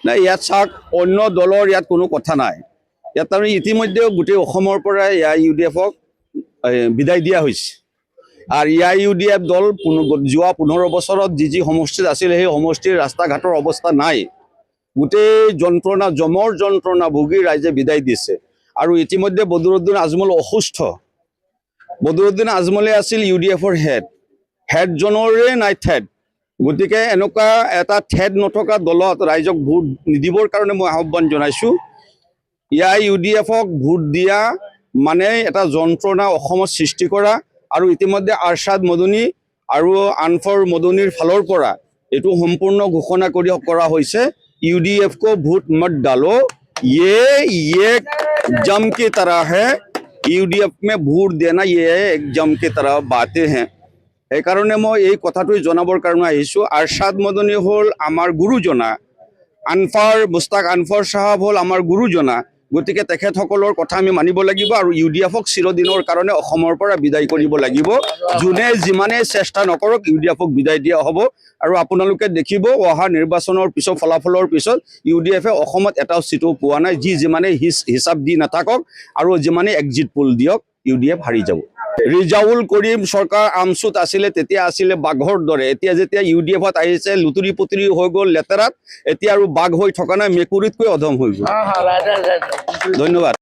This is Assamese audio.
নাই, ইয়াত চাওক, অন্য দলৰ ইয়াত কোনো কথা নাই। ইয়াত আমি ইতিমধ্যে গোটেই অসমৰ পৰা এ I U D এফক বিদায় দিয়া হৈছে। আৰু এ I U D F দল যোৱা 15 বছৰত যি যি সমষ্টিত আছিল, সেই সমষ্টিৰ ৰাস্তা ঘাটৰ অৱস্থা নাই। গোটেই যন্ত্ৰণা, যমৰ যন্ত্ৰণা ভুগি ৰাইজে বিদায় দিছে। আৰু ইতিমধ্যে বদৰুদ্দিন আজমল অসুস্থ। বদৰুদ্দিন আজমলে আছিল ইউ ডি এফৰ হেড। হেডজনৰে নাই থেড। গতিকে এনেকুৱা এটা থেড নথকা দলত ৰাইজক ভোট নিদিবৰ কাৰণে মই আহ্বান জনাইছোঁ। এ I U D এফক ভোট দিয়া মানে এটা যন্ত্ৰণা অসমত সৃষ্টি কৰা। আৰু ইতিমধ্যে আৰছাদ মদনী আৰু আনফৰ মদনীৰ ফালৰ পৰা এইটো সম্পূৰ্ণ ঘোষণা কৰা হৈছে, "यूडीएफ को वोट मत डालो, ये एक जम की तरह है। यूडीएफ में वोट देना ये एक जम की तरह बातें हैं।" সেইকাৰণে মই এই কথাটো জনাবৰ কাৰণে আহিছোঁ। আৰছাদ মদনী হ'ল আমাৰ গুৰুজনা, আনফাৰ মুস্তাক আনফৰ চাহাব হ'ল আমাৰ গুৰুজনা। গতিকে তেখেতসকলৰ কথা আমি মানিব লাগিব আৰু ইউ ডি এফক চিৰদিনৰ কাৰণে অসমৰ পৰা বিদায় কৰিব লাগিব। যোনে যিমানেই চেষ্টা নকৰক, ইউ ডি এফক বিদায় দিয়া হ'ব। আৰু আপোনালোকে দেখিব, অহা নিৰ্বাচনৰ পিছত, ফলাফলৰ পিছত ইউ ডি এফে অসমত এটাও চিটো পোৱা নাই। যি যিমানেই হিচাপ দি নাথাকক আৰু যিমানেই এক্সিট পোল দিয়ক, ইউ ডি এফ হাৰি যাব। ৰিজাউল কৰিম চৰকাৰ আমচুত আছিলে, তেতিয়া আছিলে বাঘৰ দৰে। এতিয়া যেতিয়া ইউ ডি এফত আহিছে, লুতুৰি পুতুৰি হৈ গ'ল লেতেৰাত। এতিয়া আৰু বাঘ হৈ থকা নাই, মেকুৰীতকৈ অধম হৈ গ'ল। ধন্যবাদ।